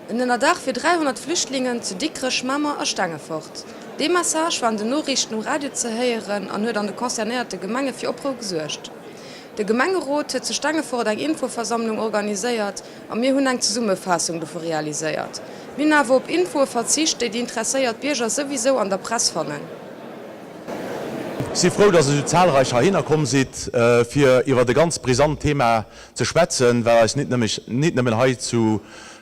En Ënnerdaach fir 300 Flüchtlingen zu Dikrech, Mamer a Stengefort. Dee Message war an den Noriichten um Radio ze héieren an huet an de concernéierte Gemenge fir Oprou gesuergt. De Gemengerot huet zu Stengefort eng Infoversammlung organiséiert a mir hunn eng Zesummefaassung dovu realiséiert. Mir hunn awer op Infoe verzicht, déi déi interesséiert Bierger souwisou an der Press fannen. Ech si frou, dass Der esou zahlreich heihinner komm sidd, fir iwwert e ganz brisant Thema ze schwätzen, wat eis nit nëmmen hei zu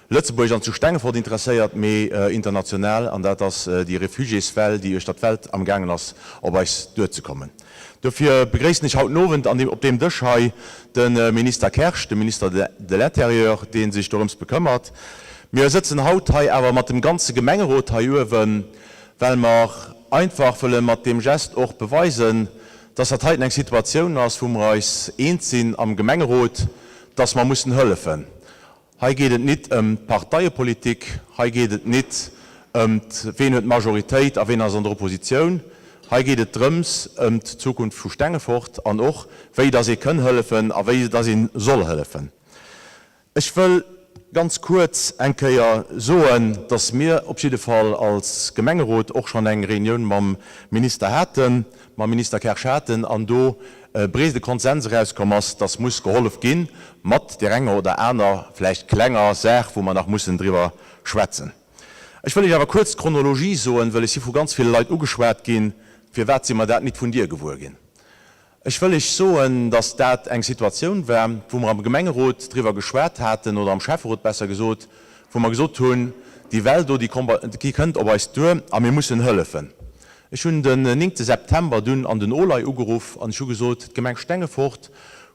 Lëtzebuerg an zu Stengefort interesséiert, mee international, an dat ass déi Refugiéswell, déi uechter d'Welt amgaangen ass, op eis duerzekommen. Dofir begréissen ech haut den Owend an op deem Dësch hei de Minister Kersch, de Minister de l'Intérieur, dee sech dorëms bekëmmert. Mir sëtzen haut hei awer mat dem ganze Gemengerot hei uewen, well mer einfach wëlle mat deem Gest och beweisen, dass dat heiten eng Situatioun ass, wou mer eis eens sinn am Gemengerot, dass mer mussen hëllefen. Hei geet et nit ëm d'Parteiepolitik, hei geet et nit ëm d'Ween huet d'Majoritéit a ween ass an der Oppositioun. Hei geet et drëms ëm d'Zukunft vu Stengefort an och wéi dass ee kënn hëllefen a wéi dass ee soll hëllefen. Ech wëll ganz kuerz eng Kéier soen, dass mir op jidde Fall als Gemengerot och schonn eng Reunioun mam Minister haten, mam Minister Kersch haten an do e breede Konsens erauskomm ass, dass muss gehollef gi mat där enger oder aner vläicht klenger Saach, wou mer nach mussen driwwer schwätzen. Ech wëll Iech awer kuerz d'Chronologie soen, wëll ech si vu ganz ville Leit ugeschwat ginn, Firwat si mer dat nit vun dir gewuer ginn? Ech wëll Iech soen, dass dat eng Situatioun war, wou mer am Gemengerot driwwer geschwat haten, oder am Schäfferot besser gesot, wou mer gesot hunn, déi Well do, déi kënnt op eis duer a mir mussen hëllefen. Ech hunn den néngte September dunn an den OLAI ugeruff an ech hu gesot, d'Gemeng Stengefort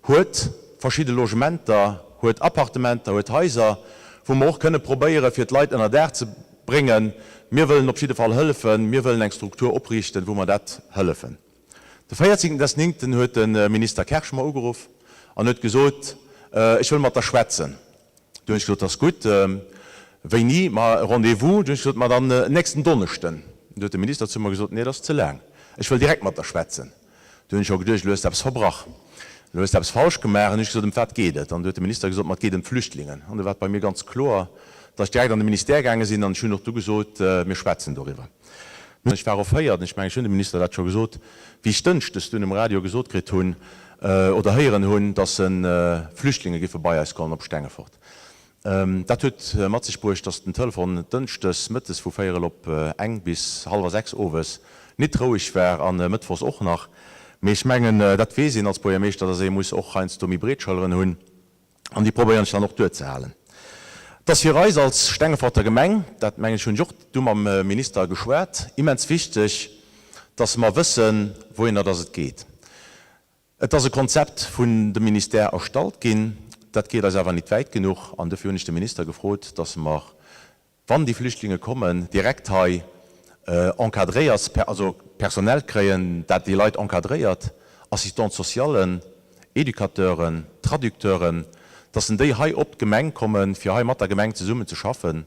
huet verschidde Logementer, huet Appartementer, huet Haiser, wou mer och kënne probéiere fir d'Leit ënner Daach ze bréngen. Mir wëllen op jidde Fall hëllefen, mir wëllen eng Struktur opriichten, wou mer dat hëllefen. De 14 des néngten huet de Minister Kersch mer ugeruff an huet gesot, ech wëll mat der schwätzen. Du hunn ech gesot, 't ass gutt, wéini? Ma e Rendez-vous. Du hunn ech gesot, ma dann nächsten Donneschden. Du huet de Minister zu mer gesot, nee, dat ass ze laang, ech wëll direkt mat der schwätzen. Du hunn ech scho geduecht, elo hues de eppes verbrach, elo hues de eppes falsch gemaach. An hunn ech gesot, ëm wat geet et? An du huet de Minister gesot, ma et geet ëm d'Flüchtlingen. An du war et bei mir ganz kloer, datt ech direkt an de Ministère gaange sinn an ech hunn och du gesot, mir schwätzen doriwwer. Ech war erféiert, an ech mengen, ech hunn dem Minister dat scho gesot, wéi ech dënschdes dunn um Radio gesot kritt hunn oder héieren hunn, dass Flüchtlinge géife bei eis kommen op Stengefort. Dat huet mat sech bruecht, dass den Telefon dënschdes mëttes vu véierel op eng bis hallwer 6 owes nit roueg war an mëttwochs och nach. Mee ech mengen, dat weess een als Buergermeeschter, dass ee muss och heiansdo méi breet Schëlleren hunn. An déi probéieren ech dann och duerzehalen. Et ass fir eis als Stengeforter Gemeng, dat mengen ech hunn ech och du mam Minister geschwat, immens wichteg, dass mer wëssen, wouhinner dass et geet. Et ass e Konzept vun dem Ministère erstallt ginn, dat geet eis awer nit wäit genuch an dofir hunn ech de Minister gefrot, dass mer wann déi Flüchtlinge kommen, direkt hei encadréiert, also Personnel kréien, dat déi Leit encadréiert, Assistante socialen, Educateuren, Traducteuren, dass en déi hei op d'Gemeng kommen, fir hei mat der Gemeng zesummen ze schaffen,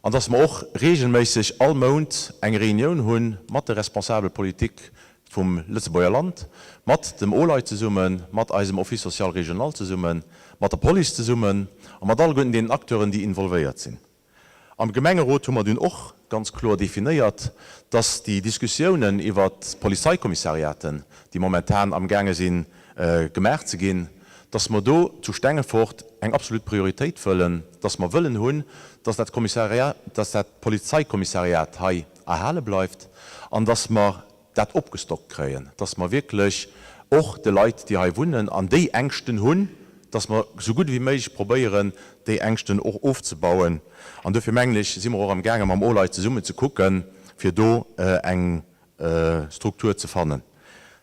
an dass mer och regelméisseg all Mount eng Reunioun hu mat de Responsable politique vum Lëtzebuerger Land, mat dem OLAI zesummen, mat eisem Office social régional zesummen, mat der Police zesummen a mat alleguerten deenen Acteuren, déi involvéiert sinn. Am Gemengerot hu mer dunn och ganz kloer definéiert, dass déi Diskussiounen iwwert d'Polizeikommissariaten, déi momentan amgaange sinn gemaach ze ginn, dass mer do zu Stengefort eng absolut Prioritéit wëllen, dass mer wëllen hunn, dass dat Kommissariat, dass dat Polizeikommissariat hei erhale bleift an dass mer dat opgestockt kréien, dass mer wierklech och de Leit, déi hei wunnen an déi Ängschten hunn, dass mer esou gutt ewéi méiglech probéieren, déi Ängschten och ofzebauen. An dofir mengen ech, si mer och amgaange mam OLAI zesummen ze kucken, fir do eng Struktur ze fannen.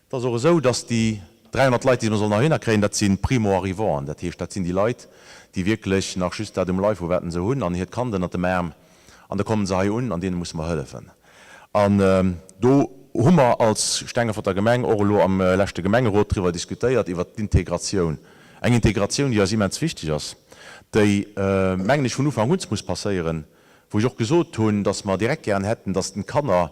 Et ass och esou, dass déi 300 Leit, déi mer sollen heihinner kréien, dat si Primo-arrivanten, dat heescht, dat sinn déi Leit, déi wierklech nach just dat um Leif hu wat se hunn an hiert Kand ënnert dem Aarm. An da kommen se hei un an deene musse mer hëllefen. An do hu mer als Stengeforter Gemeng och elo am leschte Gemengerot driwwer diskutéiert, iwwert d'Integratioun. Eng Integratioun, déi eis immens wichteg ass, déi, mengen ech, vun Ufank un muss passéieren, wou ech och gesot hunn, dass mer direkt gären hätten, dass d'Kanner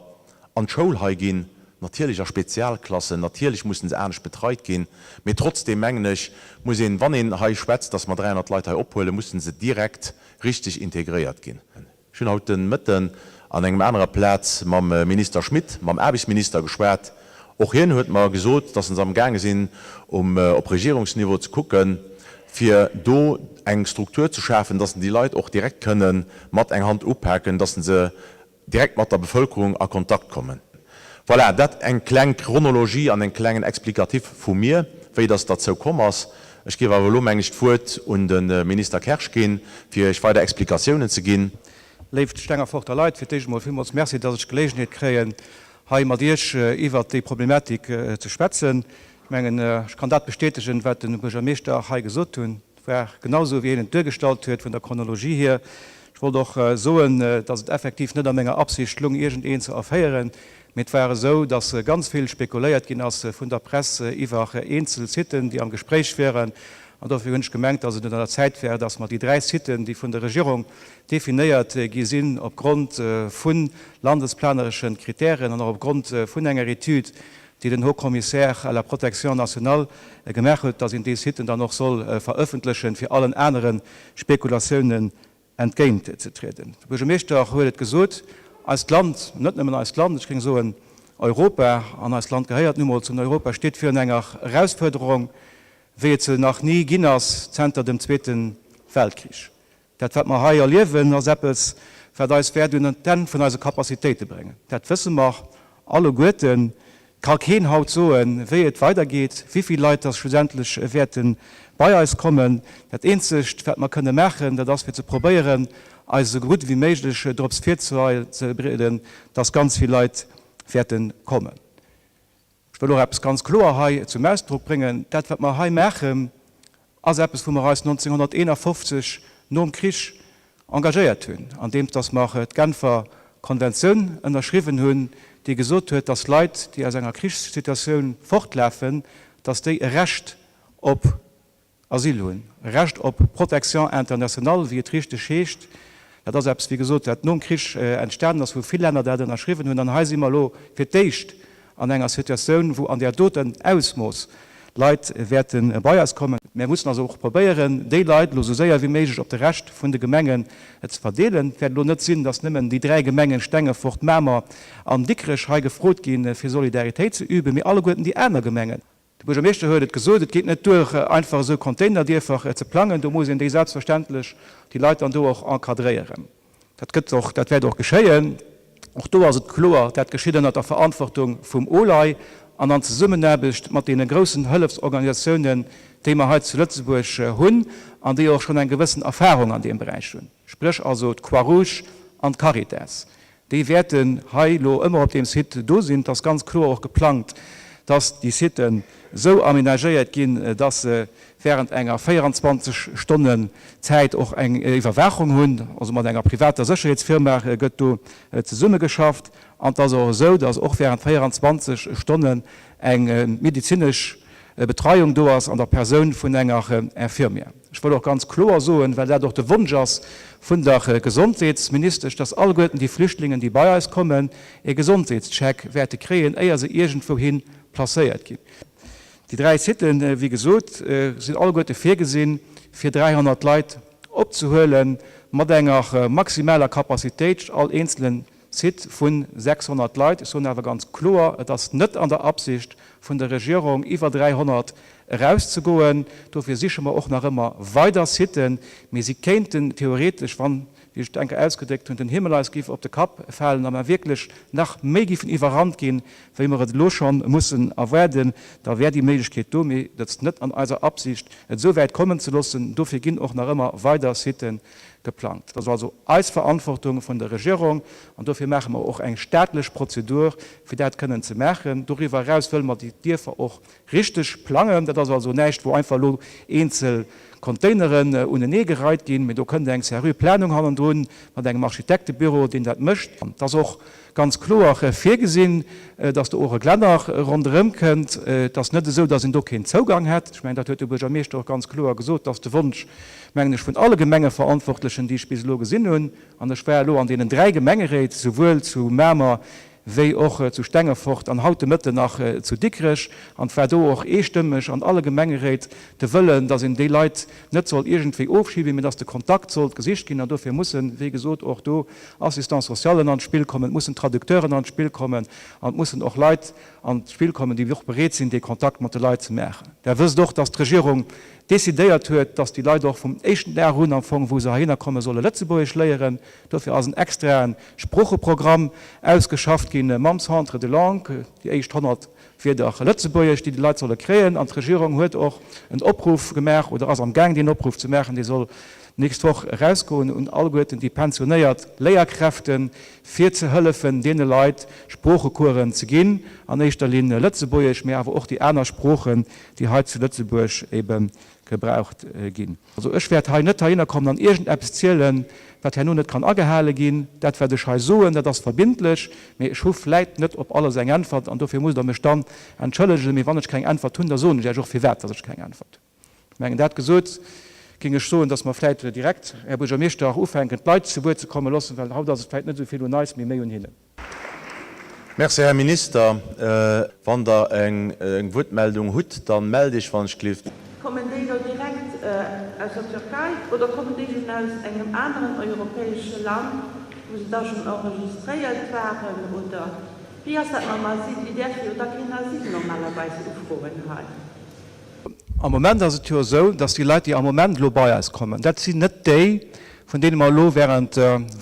an d'Schoul hei ginn. natierlech a Spezialklassen, natierlech mussen se anescht betreit ginn, mee trotzdeem mengen ech, muss een, wann een hei schwätzt, dass mer 300 Leit hei ophuelen, mussen se direkt richteg integréiert ginn. Ech hunn haut de Mëtten an engem anerer Plaz mam Minister Schmit, mam Aarbechtsminister geschwat. Och hien huet mer gesot, dass se amgaange sinn, um op Regierungsniveau ze kucken, fir do eng Struktur ze schafen, dass déi Leit och direkt kënne mat eng Hand upaken, dass se direkt mat der Bevëlkerung a Kontakt kommen. Voilà, dat eng kleng Chronologie an en klengen Explicatif vu mir, wéi dass et derzou komm ass. Ech géif awer elo, meng ech, d'Wuert un de Minister Kersch ginn, fir Iech weider Explikatiounen ze ginn. Léif Stengeforter Leit, fir d'éischt emol villmools Merci, dass ech d'Geléigenheet kréien, hei mat Iech iwwert déi Problematik ze schwätzen. Ech mengen, ech kann dat bestätegen, wat de Buergermeeschter hei gesot hunn. Et war genau esou, wéi hien et duergestallt huet, vun der Chronologie hier. Ech wollt och soen, dass et effektiv net a menger Absicht lung, iergendeen ze erféieren, mee et war esou, dass ganz vill spekuléiert ginn ass vun der Press iwwer eenzel Siten, déi am Gespréich wieren. An dofir hunn ech gemengt, dass et un der Zäit wär, dass mer déi dräi Siten, déi vun der Regierung definéiert gi sinn opgrond vu landesplanereschen Kritären an och opgrond vun enger Etüd, déi den Haut-Commissaire à la protection nationale gemaach huet, dass een déi Siten dann och soll verëffentlechen, fir allen anere Spekulatiounen entgéintzetrieden. De Buergermeeschter huet et gesot, Eist Land, net nëmmen eist Land, ech géing soen Europa, an eist Land gehéiert nu mol zum Europa, steet virun enger Erausfuerderung, wéi et se nach ni ginn ass zenter dem Zweete Weltkrich. Dat, wat mer hei erliewen, ass eppes, wat eis wäert un d'Enn vun eise Capacitéite bréngen. Dat wësse mer alleguerten. Et ka keen haut soen, wéi et weidergeet, wéi vill Leit dass schlussendlech wäerte bei eis kommen. Dat Eenzegt, wat mer kënne maachen, dat ass, fir ze probéieren, eis esou gutt ewéi méiglech dorops virzebereeden, dass ganz vill Leit wäerte kommen. Ech wëll och eppes ganz kloer hei zum Ausdrock bréngen, Dat, wat mer hei maachen, ass eppes, wou mer eis 1951 nom Krich engagéiert hunn, andeems dass mer d'Genfer Konventioun ënnerschriwwen hunn, déi gesot huet, dass Leit, déi aus enger Krichssituatioun fortlafen, dass déi e Recht op Asyl hunn, e Recht op Protection internationale, wéi et richteg heescht. Dat ass eppes, wéi gesot, wat nom Krich entstanen ass, wou vill Länner dat ënnerschriwwen hunn. An hei si mer elo fir d'éischt an enger Situatioun, wou an där doten Ausmooss Leit wäerte bei eis kommen. Mär mussen also och probéieren, déi Leit elo esou séier wéi méiglech op de Rescht vun de Gemengen ze verdeelen. Et wäert elo net sinn, datt nëmmen déi dräi Gemengen Stengefort, Mamer an Dikrech hei gefrot ginn, fir Solidaritéit ze üben, mee alleguerten déi aner Gemengen. De Buergermeeschter huet et gesot, et geet net duer, einfach esou Containerdierfer ze plangen, do muss een déi selbstverständlech, déi Leit dann do och encadréieren. Dat gëtt och, dat wäert och geschéien. Och do ass et kloer, dat geschitt ënnert der Verantwortung vum OLAI an an Zesummenaarbecht mat deene groussen Hëllefsorganisatiounen, déi mer hei zu Lëtzebuerg hunn an déi och schonn eng gewëssen Erfahrung an deem Beräich hunn, spréch also d'Croix-Rouge an d'Caritas. Déi wäerten hei elo ëmmer op deem Site do sinn. Et ass ganz kloer och geplangt, dass déi Siten esou aménagéiert ginn, dass se während enger 24 Stonnen Zäit och eng Iwwerwaachung hunn. Also mat enger privater Sécherheetsfirma gëtt do zesummegeschafft. An et ass och esou, dass och während 24 Stonnen eng medezinesch Betreiung do ass an der Persoun vun enger Infirmière. Ech wëll och ganz kloer soen, well dat och de Wonsch ass vun der Gesondheetsministesch, dass alleguerten déi Flüchtlingen, déi bei eis kommen, e Gesondheetscheck wäerte kréien, éier se iergendwouhi placéiert ginn. Déi dräi Siten, wéi gesot, sinn alleguerte virgesinn, fir 300 Leit opzehuelen, mat enger maximaler Capacitéit, all eenzelen Site vu 600 Leit. Ech soen awer ganz kloer, Et ass net an der Absicht vun der Regierung, iwwer 300 erauszegoen. Dofir siche mer och nach ëmmer weider Siten. Mee si kéinten theoretesch, wann, wéi ech et eng Kéier ausgedréckt hunn, den Himmel eis géif op de Kapp falen a mer wierklech nach méi géifen iwwerrannt ginn, wéi mer et elo scho mussen erwaarden, da wär déi Méiglechkeet do. Mee et ass net an eiser Absicht, et esou wäit kommen ze loossen. Dofir ginn och nach ëmmer weider Siten geplangt. Dat ass also eis Verantwortung vun der Regierung an dofir maache mer och eng staatlech Prozedur, fir dat kënnen ze maachen. Doriwwer eraus wëlle mer déi Dierfer och richteg plangen. Dat ass also näischt, wou einfach elo eenzel Containeren uneneegereit ginn, mee do kënnt eng seriö Planung hannendrun mat engem Architektebüro, deen dat mécht. Et ass och ganz kloer virgesinn, dass do och e Glänner ronderëm kënnt. Et ass net esou, dass een do keen Zougang hätt. Ech mengen, dat huet de Buergermeeschter och ganz kloer gesot, dass de Wonsch, mengen ech, vun alle Gemengeverantwortlechen, déi ech bis elo gesinn hunn, an ech war elo an deenen dräi Gemengeréit, souwuel zu Mamer. wéi och zu Stengefort an haut de Mëtten nach zu Dikrech. An et war do och eestëmmeg an alle Gemengeréit de Wëllen, dass een déi Leit net soll iergendwéi ofschieben, mee dass de Kontakt sollt gesicht ginn. An dofir mussen, wéi gesot, och do Assistants-socialen an d'Spill kommen, et mussen Traducteuren an d'Spill kommen an et mussen och Leit an d'Spill kommen, déi och bereet sinn, dee Kontakt mat de Leit ze maachen. Der wësst och, dass d'Regierung decidéiert huet, dass déi Leit och vum éischten Dag un am Fong, wou se heihinner kommen, solle Lëtzebuergesch léieren. Dofir ass en extrae Sproocheprogramm ausgeschafft ginn mam Centre de langues, déi éischt 100 Wierder Lëtzebuergesch, déi déi Leit solle kréien. An d'Regierung huet och en Opruff gemaach oder ass am Gaang deen Opruff ze maachen, dee soll d'nächst Woch erausgoen, un alleguerten déi pensionéiert Léierkräften, fir ze hëllefen deene Leit Sproochecoursen ze ginn, an éischter Linn Lëtzebuergesch, mee awer och déi aner Sproochen, déi hei zu Lëtzebuerg ebe gebraucht ginn. Also ech wäert hei net heihinner kommen an iergendeppes zielen, wat herno net kann agehale ginn. Dat, wat ech hei soen, dat ass verbindlech, mee ech hu vläit net op alles eng Äntwert an dofir musst Der mech dann entschëllegen. Mee wann ech keng Äntwert hunn, da soen ech Iech och, firwat dass ech keng Äntwert hunn. Ech mengen, dat gesot, géing ech soen, dass mer vläit direkt, Här Buergermeeschter, ufänken, d'Leit zu Wuert ze komme loossen, well haut ass et vläit net esou vill un eis, mee méi un hinnen. Merci, Här Minister. Wann Der eng Wuertmeldung hutt, da mellt Iech wann ech glift. Kommen déi elo direkt aus der Türkei oder kommen déi schonn aus engem aneren europäesche Land, wou se da schonn enregistréiert waren? Oder wéi ass dat mam Asyl? Déi däerfe jo da keen Asyl normalerweis ufroen hei. Am Moment ass et jo esou, dass déi Leit, déi am Moment elo bei eis kommen, dat sinn net déi, vun deene mer elo während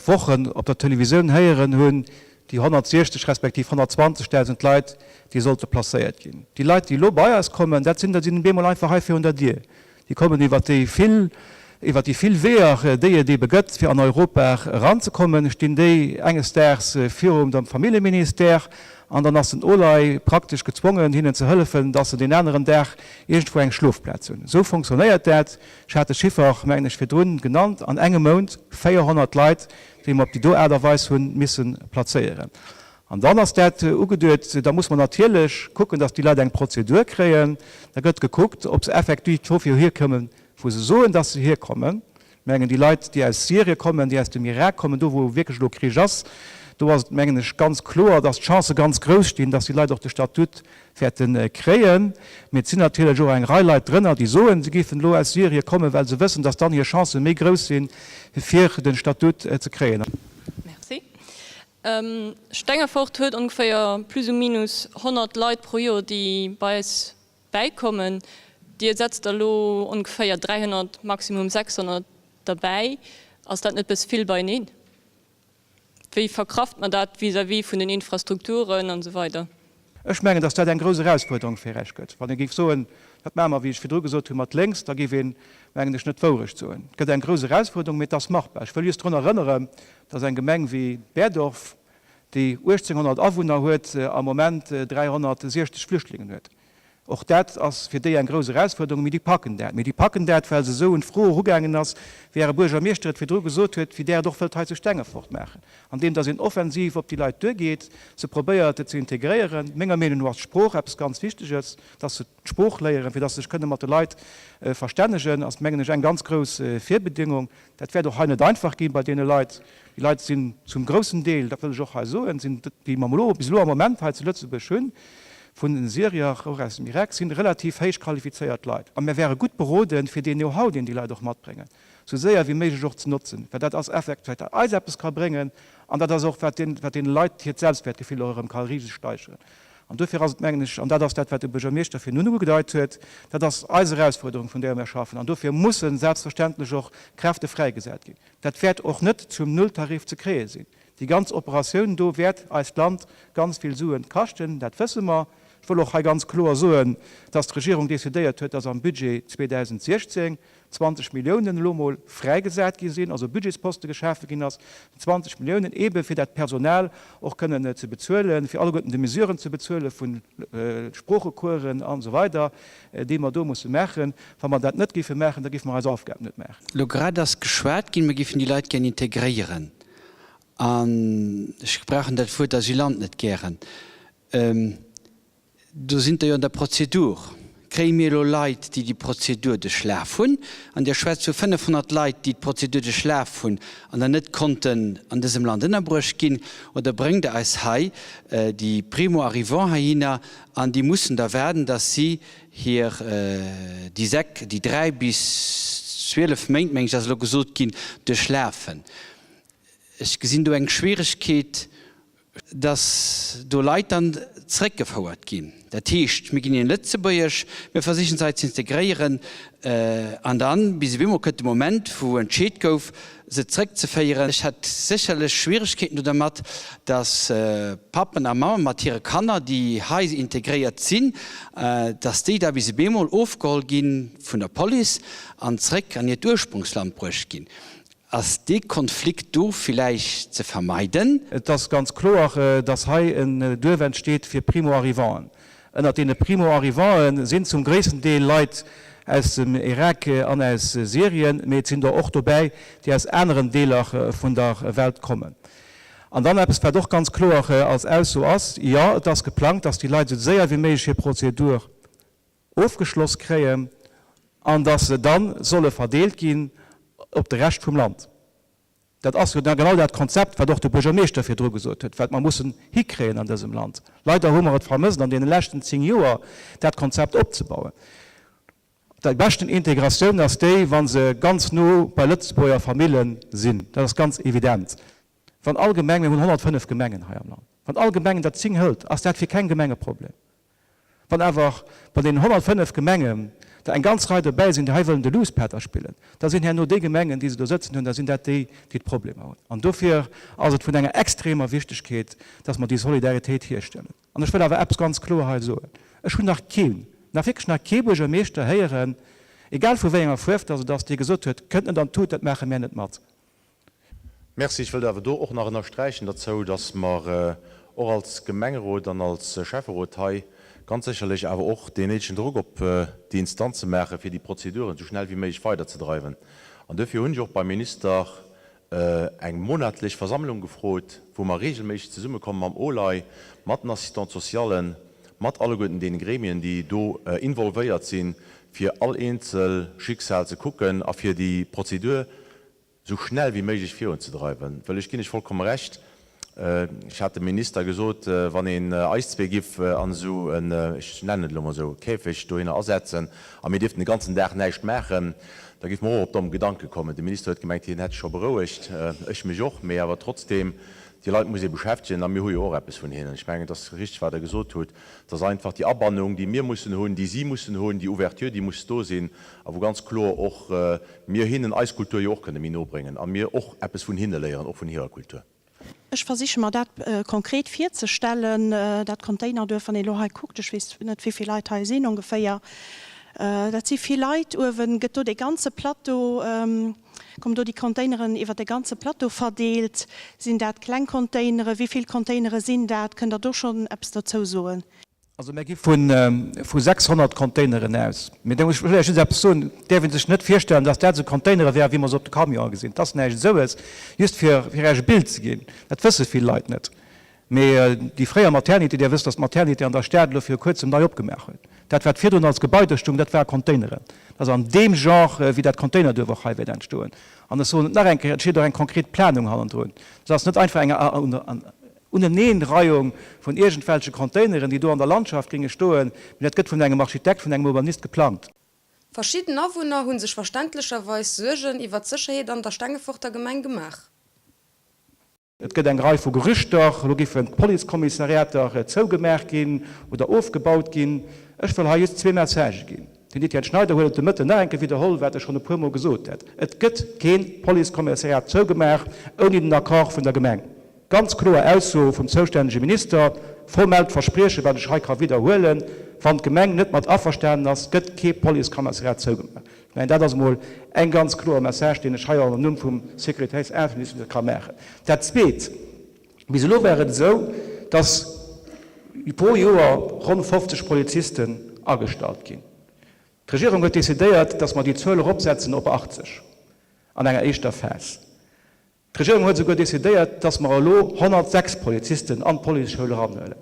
Wochen op der Televisioun héieren hunn, déi 160 respektiv 120.000 Leit, déi sollte placéiert ginn. Déi Leit, déi elo bei eis kommen, dat sinn der, déi sinn op eemol einfach hei virun der Dier. Déi kommen iwwert déi vill, iwwert déi vill Weeër, déi et eebe gëtt, fir an Europa eranzekommen, stinn déi enges Daags virum dem Familljeministère an dann ass den OLAI praktesch gezwongen, hinnen ze hëllefen, dass se deen aneren Dag iergendwou eng Schlofplaz hunn. Esou fonctionnéiert dat. Ech hat de Chiffer, mengen ech, virdrun genannt, an engem Mount 400 Leit, déi mer op déi do Aart a Weis hu misse plazéieren. An dann ass dat ugeduet, da muss mer natierlech kucken, datt déi Leit eng Prozedur kréien. Da gëtt gekuckt, ob se effektiv dofir hierkommen, wou se soen, datt se hierkommen. Ech mengen, déi Leit, déi aus Syrien kommen, déi aus dem Irak kommen, do wou wierklech elo Krich ass, do ass et, mengen ech, ganz kloer, datt d'Chancë ganz grouss stinn, datt déi Leit och de Statut wäerte kréien. Mee et sinn natierlech och eng Rei Leit drënner, déi soen, se géifen elo aus Syrien kommen, well se wëssen, datt dann hir Chancë méi grouss sinn, fir de Statut ze kréien. Merci. Stengefort huet ongeféier plus ou minus 100 Leit pro Joer, déi bei eis bäikommen. Dir setzt der elo ongeféier 300, maximum 600 derbäi. Ass dat net bësse vill beieneen? Wéi verkraft mer dat vis-à-vis vun den Infrastrukturen an esou weider? Ech mengen, datt dat eng grouss Erausfuerderung fir Esch gëtt. Wann ee géif soen, dat maache mer, wéi ech virdru gesot hunn, mat lénks, da géif een, mengen ech, net d'Wourecht soen. Et gëtt eng grouss Erausfuerderung, mee et ass machbar. Ech wëll just drun erënneren, datt eng Gemeng wéi Berdorf, déi 1.800 Awunner huet, am Moment 360 Flüchtlingen huet. Och dat ass fir déi eng grouss Erausfuerderung, mee déi packen dat. Mee déi packen dat, well se esou un d'Fro erugaangen ass, wéi Äre Buergermeeschter et virdru gesot huet, wéi Der et och wëllt hei zu Stengefort maachen, andeem dass een offensiv op déi Leit duergeet, se probéiert ze integréieren. Menger Meenung no ass d'Sprooch eppes ganz Wichteges, dass se d'Sprooch léieren, fir dass se sech kënne mat de Leit verstännegen, ass, mengen ech, eng ganz grouss Virbedingung. Dat wäert och hei net einfach gi bei deene Leit. Déi Leit sinn zum groussen Deel, dat wëll ech och hei soen, sinn, déi mer elo bis elo am Moment hei zu Lëtzebuerg hunn, vun den Syrier, och aus dem Irak, sinn relativ héich qualifizéiert Leit. A mir wäre gutt beroden, fir deen Know-how, deen déi Leit och matbréngen, esou séier wéi méiglech och ze notzen, well dat ass effekt, wat eis eppes ka bréngen an dat ass och, wat deene Leit hiert Selbstwäertgefill och erëm ka riseg steigeren. An duerfir ass et, mengen ech, an dat ass dat, wat de Buergermeeschter virun ugedeit huet, dat ass eis Erausfuerderung, vun där mir schaffen, an dofir musse selbstverständlech och Kräfte fräigesat ginn. Dat wäert och net zum Nulltarif ze kréie sinn. Déi ganz Operatioun do wäert eist Land ganz vill Suen kaschten, dat wësse mer. Ech wëll och hei ganz kloer soen, dass d'Regierung decidéiert huet, dass am Budget 2016 20 Milliounen elo mol fräigesat gi sinn, also e Budgetsposte geschafe ginn ass, 20 Milliounen eebe fir dat Personal och kënnen ze bezuelen, fir alleguerten de Mesuren ze bezuele vu Sproochecoursen an esou weider, déi mer do musse maachen. Wa mer dat net géife maachen, da géife mer eis Aufgab net maachen. Elo grad ass geschwat ginn, mer géifen déi Leit gär integréieren. An ech gebrauchen dat Wuert Asylant net gären. Do sinn der jo an der Prozedur. Kréie mir elo Leit, déi déi Prozedur duerchlaf hunn, an Dir schwätzt vu 500 Leit, déi d'Prozedur duerchlaf hunn an dann net konnten an dësem Land ënnerbruecht ginn, oder bréngt Der eis hei déi Primo-arrivants heihinner an déi mussen da waarden, dass si hir déi sek, déi 3 bis 12 Méint, meng ech ass elo gesot ginn, duerchlafen? Ech gesinn do eng Schwieregkeet. dass do Leit dann zréckgefouert ginn. Dat heescht, mir ginn hinnen Lëtzebuergesch, mir versichen se hei ze integréieren an dann, bis op eemol kënnt de Moment, wou entscheet gouf, se zréckzeféieren. Ech hätt sécherlech Schwieregkeeten do dermat, dass Pappen a Mammen mat hire Kanner, déi hei integréiert sinn, dass déi da bis op eemol ofgeholl gi vun der Police an zréck an hiert Ursprungsland bruecht ginn. Ass dee Konflikt do villäicht ze vermeiden? Et ass ganz kloer, dass hei en Duerf entsteet fir Primo-arrivanten. Ënnert deene Primo-arrivanten sinn zum gréissten Deel Leit aus dem Irak an aus Syrien, mee et sinn der och dobäi, déi aus aneren Deeler vun der Welt kommen. An dann eppes, wat och ganz kloer als Ausso ass, Jo, et ass geplangt, dass déi Leit esou séier wéi méiglech hir Prozedur ofgeschloss kréien an dass se da solle verdeelt ginn op de Rescht vum Land. Dat ass jo genau dat Konzept, wat och de Buergermeeschter virdru gesot huet, wat mer mussen hikréien an dësem Land. Leider hu mer et vermësst an deene leschten 10 Joer, dat Konzept opzebauen. Déi beschten Integratioun ass déi, wa se ganz no bei Lëtzebuerger Famille sinn. Dat ass ganz evident. Wann all Gemeng, mir hunn 105 Gemengen hei am Land, wann all Gemeng der 10 hëlt, ass dat fir keng Gemeng e Problem. Wann awer bei deenen 105 Gemengen der eng ganz Rei dobäi sinn, déi hei wëllen de Luuspätter spillen, da sinn herno déi Gemengen, déi se do sëtzen hunn, da sinn dat déi, déi d'Problemer hunn. An dofir ass et vun enger extremer Wichtegkeet, dass mer déi Solidaritéit hierstellen. An ech wëll awer eppes ganz kloer hei soen, Ech hunn nach keen, nach wierklech nach kee Buergermeeschter héieren, egal vu wéi enger Fuerf dass et ass, dee gesot huet, Kënnt net an d'Tut, dat maache mär net mat. Merci. Ech wëllt awer do och nach ënnersträichen derzou, dass mer och als Gemengerot an als Schäfferot hei ganz sécherlech awer och deen néidegen Drock op déi Instanze maachen, fir déi Prozeduren esou schnell wéi méiglech weiderzedreiwen. An duerfir hunn ech och beim Minister eng monatlech Versammlung gefrot, wou mer regelméisseg zesummekommen mam OLAI, mat den Assistante-socialen, mat alleguerten deene Gremien, déi do involvéiert sinn, fir all eenzel Schicksal ze kucken a fir déi Prozedur esou schnell wéi méiglech virunzedreiwen, wëll ech ginn lech vollkomme Recht, ech hat dem Minister gesot, wann een eis zwee giff an esou en, ech nennen et elo mol esou, Käfeg dohinner asetzen a mir dierften de ganzen Dag näischt maachen, da géife mer och op domm Gedanke kommen. De Minister huet gemengt, hien hätt sech scho berouegt, ech mech och, mee awer trotzdem, déi Leit muss ee beschäftegen a mir hu jo och eppes vun hinnen. Ech mengen, et ass richteg, wat Der gesot hutt, et ass einfach déi Abannung, déi mir mussen hunn, déi si mussen hunn, déi Ouverture, déi muss do sinn a wou ganz kloer och mir hinnen eis Kultur jo och kënne méi no bréngen a mir och eppes vun hinne léieren, och vun hirer Kultur. Ech versiche mer dat konkret virzestellen, dat Containerduerf, wann een elo hei kuckt, ech weess net wéi vill Leit hei sinn ongeféier, dat si vill Leit. Uewen gëtt do dee ganze Plateau, kommen do déi Containeren iwwer de ganze Plateau verdeelt? Sinn dat kleng Containeren? Wéi vill Containere sinn dat? Kënnt Der do schonn eppes dozou soen? Also mir gi vu 600 Containeren aus. Mee da muss ech lech just eppes soen, Et däerf ee sech net virstellen, datt dat esou Containere wären, wéi mer se op de Camionen gesinn. Dat ass näischt esoues. Just fir Iech e Bild ze ginn, dat wësse vill Leit net. Mee déi fréier Maternité, Dir wësst, datt d'Maternité an der Stad elo viru kuerzem nei opgemaach huet. Dat, wat virdrun als Gebai do stoung, dat ware Containeren. Dat ass an deem Genre, wéi dat Containerduerf och hei wäert entstoen. An ech soen et nach eng Kéier, Et steet och eng konkret Planung hannendrun. Dat ass net einfach eng Uneneenreihung vun iergendwelche Containeren, déi do an der Landschaft géinge stoen, mee dat gëtt vun engem Architekt, vun engem Urbanist geplangt. Verschidden Awunner hu sech verständlecherweis Suergen iwwer d'Sécherheet an der Stengeforter Gemeng gemaach. Et gëtt eng Rei vu Gerüchter, elo géifen d'Policekommissariater zougemaach ginn oder ofgebaut ginn. Ech wëll hei just zwee Messagë ginn. Den Etienne Schneider huet et de Mëtten nach eng Kéier widderholl, wat e schonn e puermol gesot hätt, Et gëtt kee Policekommissariat zougemaach ouni den Accord vun der Gemeng. Ganz kloer Ausso vum zoustännege Minister, formellt Verspriechen, wat ech hei ka widderhuelen, Wann d'Gemeng net mat averstanen ass, gëtt kee Policekommissariat zougemaach. Ech mengen, dat ass emol eng ganz kloer Message, deen ech hei och am Numm vum Sécuritéitsinframinister ka maachen. Dat Zweet, Bis elo war et esou, dass pro Joer ronn 50 Polizisten agestallt ginn. D'Regierung huet decidéiert, dass mer déi Zuel eropsetzen op 80 an enger éischter Phas. D'Regierung huet esouguer decidéiert, dass mer elo 106 Polizisten an d'Policeschoul eranhuelen.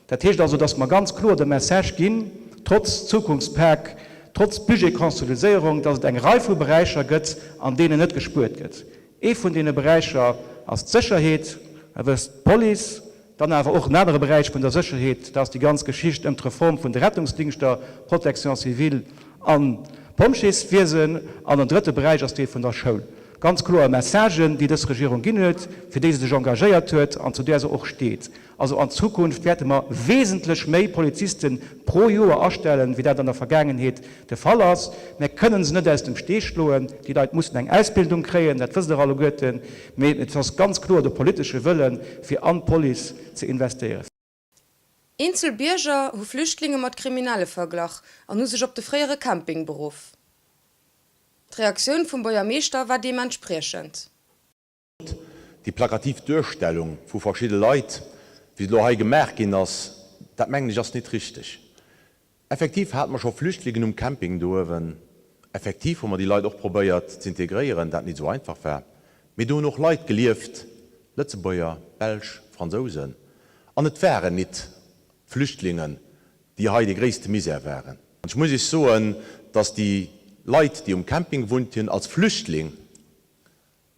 Dat heescht also, dass mer ganz kloer de Message ginn. trotz Zukunftspak, trotz Budgetkonsolidéierung, dass et eng Rei vu Beräicher gëtt, an deenen net gespuert gëtt. Ee vun deene Beräicher ass d'Sécherheet, Der wësst, d'Police, dann awer och en anere Beräich vun der Sécherheet, dat ass déi ganz Geschicht ëm d'Reform vun de Rettungsdingschter, Protection civile an Pompjeeswiesen, an en drëtte Beräich ass dee vun der Schoul. Ganz kloer Messagen, déi dës Regierung ginn huet, fir déi se sech engagéiert huet an zu där se och steet. Also an Zukunft wäerte mer wesentlech méi Poliziste pro Joer astellen, wéi dat an der Vergaangenheet de Fall ass. Mär kënnen se net aus dem Stee schloen. Déi Leit mussen eng Ausbildung kréien, dat wësst Der alleguerten. Mee et ass ganz kloer de politesche Wëllen, fir an d'Police ze investéieren. Eenzel Bierger hu Flüchtlinge mat Kriminelle verglach an hu sech op de fréiere Camping beruff. D'Reaktioun vum Buergermeeschter war deementspriechend. Déi plakativ Duerstellung vu verschidde Leit, wéi se elo hei gemaach ginn ass, dat mengen ech ass nit richteg. Effektiv hate mer scho Flüchtlingen um Camping do uewen. Effektiv hu mer déi Leit och probéiert z'integréieren, dat nit esou einfach war. Mee do hunn och Leit gelieft, Lëtzebuerger, Belsch, Fransousen, an et waren nit Flüchtlingen, déi hei de gréisste Misär waren. An ech muss Iech soen, dass déi Leit, déi um Camping gewunnt hunn als Flüchtling,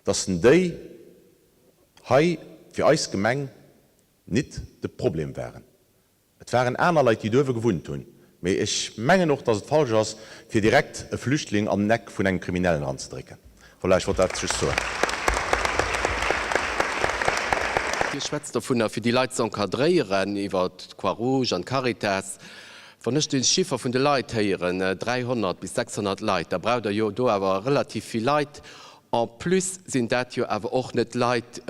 dass en déi hei fir eis Gemeng nit de Problem waren. Et waren aner Leit, déi duerwe gewunnt hunn. Mee ech mengen och, dass et falsch ass, fir direkt e Flüchtling an den Eck vun engem Kriminellen eranzedrécken. Voilà, ech wollt dat just soen. Dir schwätzt dovunner, fir déi Leit ze encadréieren iwwer d'Croix-Rouge an d'Caritas. Wann ech de Chiffer vun de Leit héieren, 300 bis 600 Leit, da braucht Der jo do awer relativ vill Leit. En plus sinn dat jo awer och net Leit,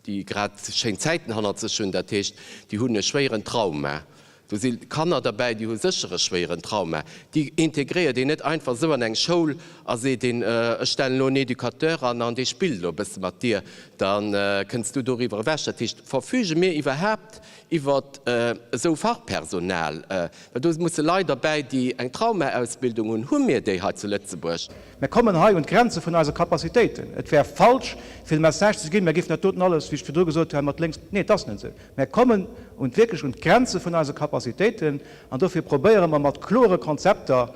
déi grad schéin Zäiten hannert sech hunn. Dat heescht, déi hunn e schwéieren Trauma. Do si Kanner derbäi, déi hu sécher e schwéieren Trauma. Déi integréiert een net einfach esou an eng Schoul a seet een, ech stellen elo en Educateur an an dee spillt elo e bësse mat dir, da kënns du doriwwer ewech. Dat heescht, verfüge mir iwwerhaapt iwwer esou Fachpersonal? Well do musse Leit derbäi, déi eng Traumaausbildung hunn. Hu mir déi hei zu Lëtzebuerg? Mir kommen hei un d'Grenze vun eise Capacitéiten. Et wär falsch, fir de Message ze ginn, mir géifen dat doten alles, wéi ech virdru gesot hunn, mat lénks. Nee, et ass net esou. Mir kommen un, wierklech un d'Grenze vun eise Capacitéiten an dofir probéiere mer mat klore Konzepter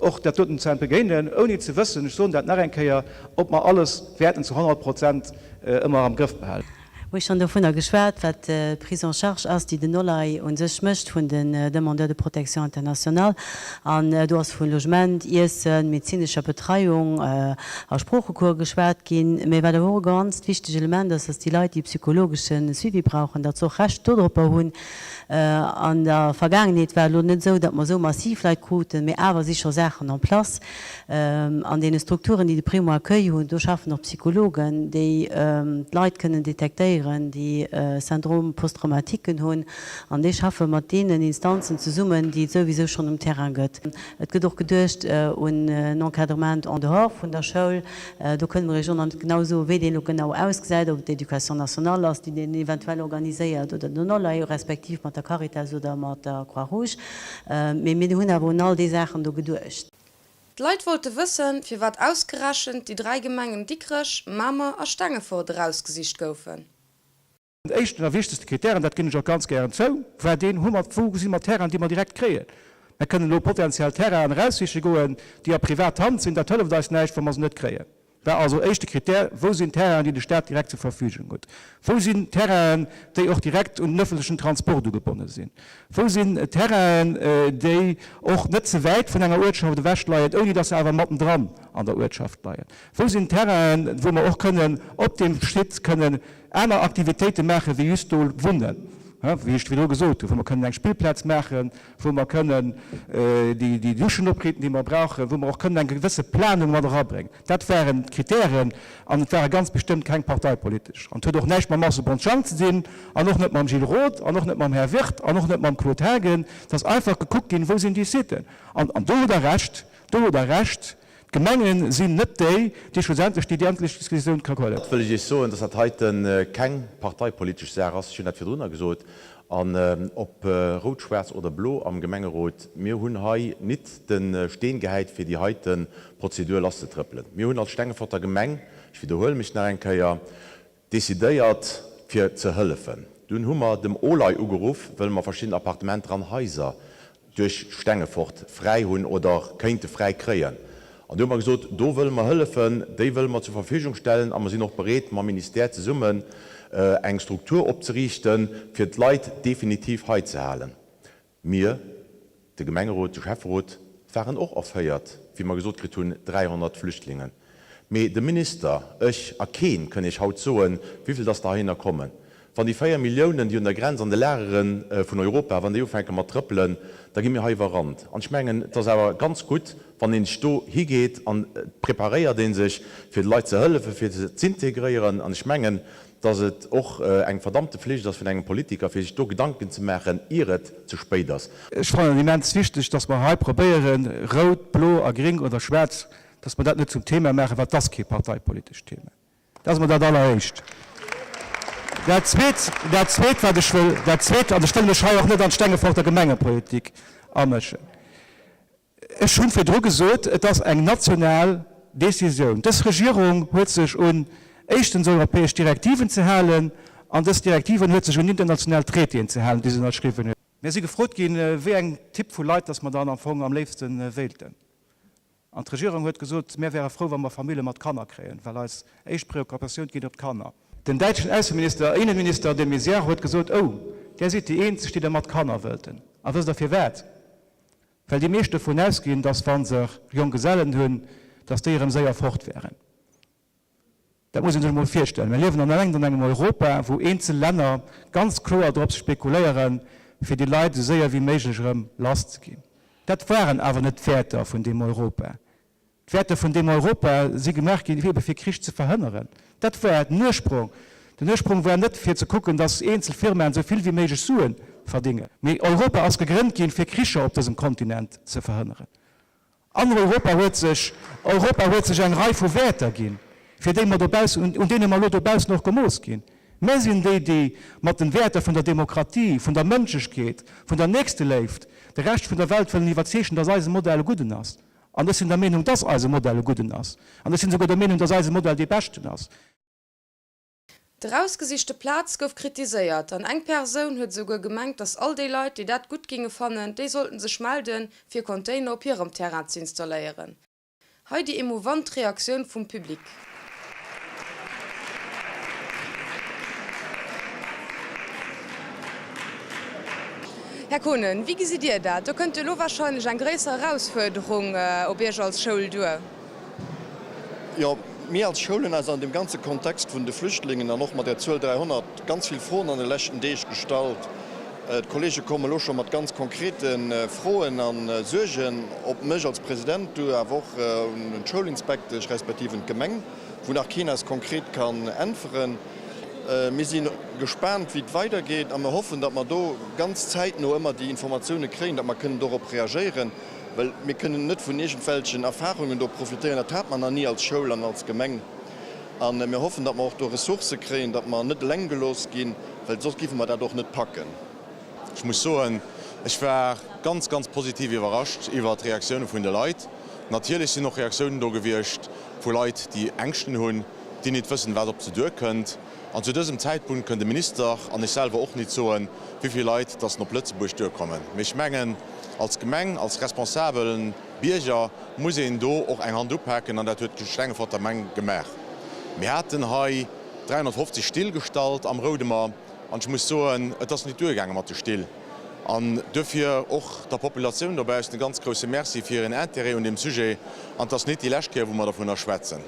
och dat doten ze entbegéinen, ouni ze wëssen, ech soen dat nach eng Kéier, ob mer alles wäerten zu 100 Prozent ëmmer am Grëff behalen. Hu schonn dovunner geschwat, wat d'Prise en charge ass, déi den OLAI u sech mécht vun den Demandeurs de protection internationale. An do ass vu Logement, Iessen, medezinescher Betreiung a Sproochecours geschwat ginn. Mä wat awer och e ganzt wichteg Element ass, dass déi Leit, déi psychologesche Suivi brauchen, datt se och Recht dodropper hunn. An der Vergaangenheet war et elo net esou, datt mer esou massiv Leit kruten, mä awer si scho Saachen en place. An deene Strukturen, déi de Primo Accueil hunn, do schaffen och Psychologen, déi d'Leit kënnen detektéieren, déi Syndrome post-traumatiquen hunn. An déi schaffe mat deenen Instanzen zesummen, déi et souwisou schonn um Terrain gëtt. Et gëtt och geduecht un en Encadrement en dehors vun der Schoul. Do kënne mer Iech och nach net genau soen, wéi deen elo genau ausgesäit, ob et d'Éducation nationale ass, déi deen eventuell organiséiert, oder den OLAI, respektiv mat der Caritas oder mat der Croix-Rouge. Mee mir hunn awer un all déi Saachen do geduecht. D'Leit wollte wëssen, firwat ausgerechent déi 3 Gemengen Dikrech, Mamer a Stengefort erausgesicht goufen. Den éischten a wichtegste Krittär, an dat ginn ech och ganz gären zou, war deen, Hu mer, wou si mer Terrainen, déi mer direkt kréien? Mer kënnen elo potenziell Terrainen eraussiche goen, déi a privat Hand sinn. Dat hëlleft eis näischt, wa mer se net kréien. War also éischte Krittär, Wou sinn Terrainen, déi de Stat direkt zur Verfügung huet? Wou sinn Terrainen, déi och direkt un den öffentlechen Transport ugebonne sinn? Wou sinn Terrainen, déi och net ze wäit vun enger Uertschaft ewech leien, ouni dass se awer mattendran an der Uertschaft leien? Wou sinn Terrainen, wou mer och kënnen op deem Site kënnen aner Aktivitéite maachen, wéi just do wunnen, wéi ech virdru gesot hunn, wou mer kënnen eng Spillplaz maachen, wou mer kënnen déi Duschen opriiten, déi mer brauchen, wou mer och kënnen eng gewësse Planung mat erabréngen. Dat waren d'Kritären an et ware ganz bestëmmt keng parteipolitesch. An et huet och näischt mam Marcel Bontschang ze dinn an och net mam Gilles Roth an och net mam Här Wirth an och net mam Claude Haagen. Et ass einfach gekuckt ginn, wou sinn déi Siten. An do hutt Der Recht, do hutt Der Recht, d'Gemenge sinn net déi, déi schlussendlech déi endlech Décisioun ka huelen. Dat wëll ech Iech soen, dass dat heite keng parteipolitesch Saach ass. Ech hunn dat virdrunner gesot. An ob rout, schwaarz oder blo am Gemengerot, mir hunn hei nit de Steen gehäit, fir déi heite Prozedur lasszetrëppelen. Mir hunn als Stengeforter Gemeng, ech widderhuele mech nach eng Kéier, decidéiert fir ze hëllefen. Dunn hu mer dem OLAI ugeruff, wëll mer verschidden Appartementer an Haiser. duerch Stengefort fräi hunn oder kéinte fräi kréien. An do hu mer gesot, do wëlle mer hëllefen, déi wëlle mer zur Verfügung stellen a mer sinn och bereet, mam Ministère zesummen eng Struktur opzeriichten, fir d'Leit definitiv hei ze halen. Mir, de Gemengerot, de Schäfferot, waren och erféiert, wéi mer gesot kritt hunn, 300 Flüchtlingen. Mee de Minister, ech a keen kënn Iech haut soen, wéivill dass der heihinner kommen. Wann déi 4 Milliounen, déi un der Grenz an de Lagere vun Europa, wann déi ufänke mat trëppelen, da gi mir hei iwwerrannt. An ech mengen, et ass awer ganz gutt, wann een sech do higeet an et preparéiert ee sech, fir de Leit ze hëllefen, fir se z'integréieren. An ech mengen, dass et och eng verdammte Flicht ass vun engem Politiker, fir sech do Gedanken ze maachen, ier et ze spéit ass. Ech fannen et immens wichteg, dass mer hei probéieren, rout, blo a gring oder schwaarz, dass mer dat net zum Thema maachen, well et ass kee parteipolitescht Thema. Dat ass emol dat Alleréischt. Dat Zweet, dat Zweet, wat ech wëll, dat Zweet, an ech wëll mech hei och net an d'Stengeforter Gemengepolitik amëschen, ech hu virdru gesot, et ass eng national Décisioun. Dës Regierung huet sech un éischtens europäesch Direktiven ze halen an dës Direktiven huet sech un international Traitéen ze halen, déi se ënnerschriwwen huet. Mir si gefrot ginn, wéi eng Typ vu Leit dass mer dann am Fong am léifste wéilten. An d'Regierung huet gesot, Mär wäre frou, wa mer Famille mat Kanner kréien, well eis éischt Preoccupatioun geet op d'Kanner. Den däitschen Ausseminister, Innenminister de Maizière huet gesot, Oh, där sidd déi eenzeg, déi der mat Kanner wëllten. A wësst Der firwat? Well déi meescht dovun ausginn, datt wa se Jonggesellen hunn, datt déi erëm séier fort wären. Dat muss ee sech emol virstellen. Mir liewen an eleng an engem Europa, wou eenzel Länner ganz kloer drop spekuléieren, fir déi Leit esou séier wéi méiglech erëm lass ze ginn. Dat waren awer net d'Wäerter vun deem Europa. D'Wäerter vun deem Europa si gemaach ginn, ebe fir Krich ze verhënneren. Dat war den Ursprong. Den Ursprong war net, fir ze kucken, dass eenzel Firmaen esou vill wéi méiglech Sue verdingen, mee Europa ass gegrënnt ginn, fir Kricher op dësem Kontinent ze verhënneren. An Europa huet sech, Europa huet sech eng Rei vu Wäerter ginn, fir déi mer dobaussen, un deene mer elo dobaussen och gemooss ginn. Mär sinn déi, déi mat den Wäerter vun der Demokratie, vun der Mënschlechkeet, vun der Nächsteléift de Rescht vun der Welt wëllen iwwerzeegen, dass eise Modell e gudden ass. An ech sinn der Meenung, dass eise Modell e gudden ass. An ech sinn souguer der Meenung, dass eise Modell dee beschten ass. D'erausgesichte Plaz gouf kritiséiert an eng Persoun huet esouguer gemengt, datt all déi Leit, déi dat gutt ginge fannen, déi sollten sech melden, fir Container op hirem Terrain z'installéieren. Hei déi emouvant Reaktioun vum Public. Här Kohnen, wéi gesitt Dir dat? Do kënnt jo elo warscheinlech eng gréisser Erausfuerderung op Iech als Schoul duer. Jo, mir als Schoul hunn eis an deem ganze Kontext vun de Flüchtlingen an och mat där Zuel 300 ganz vill Froen an de leschten Deeg gestallt. D'Kollege komme elo scho mat ganz konkrete Froen a Suergen op mech als President duer, awer och un d'Schoulinspektesch respektiv un d'Gemeng, wou nach keen eis konkret kann äntweren. Mir si gespaant, wéi et weidergeet a mir hoffen, datt mer do ganz zäitno ëmmer déi Informatioune kréien, datt mer kënnen dorop reagéieren. Well mir kënnen net vun iergendwelchen Erfahrungen do profitéieren. Dat hate mer nach ni als Schoul an als Gemeng. A mir hoffen, datt mer och do Ressourcë kréien, datt mer net eleng gelooss ginn, well soss géife mer dat och net packen. Ech muss soen, ech war ganz, ganz positiv iwwerrascht iwwert d'Reaktioune vun de Leit. Natierlech sinn och Reaktiounen do gewiescht vu Leit, déi Ängschten hunn, déi nit wëssen, wat op se duerkënnt. An zu dësem Zäitpunkt kënn de Minister an ech selwer och nit soen, wéi vill Leit dass op Lëtzebuerg duerkommen. Mee ech mengen, als Gemeng, als responsabelen Bierger muss een do och eng Hand upaken, an dat huet d'Stengeforter Gemeng gemaach. Mir haten hei 350 Still gestallt am Roudemer, an ech muss soen, et ass nit duergaange mat de Still. An duerfir och der Populatioun dobaussen e ganz grousse Merci fir hiren Intérêt un deem Sujet. An et ass nit déi lescht Kéier, wou mer dervunner schwätzen.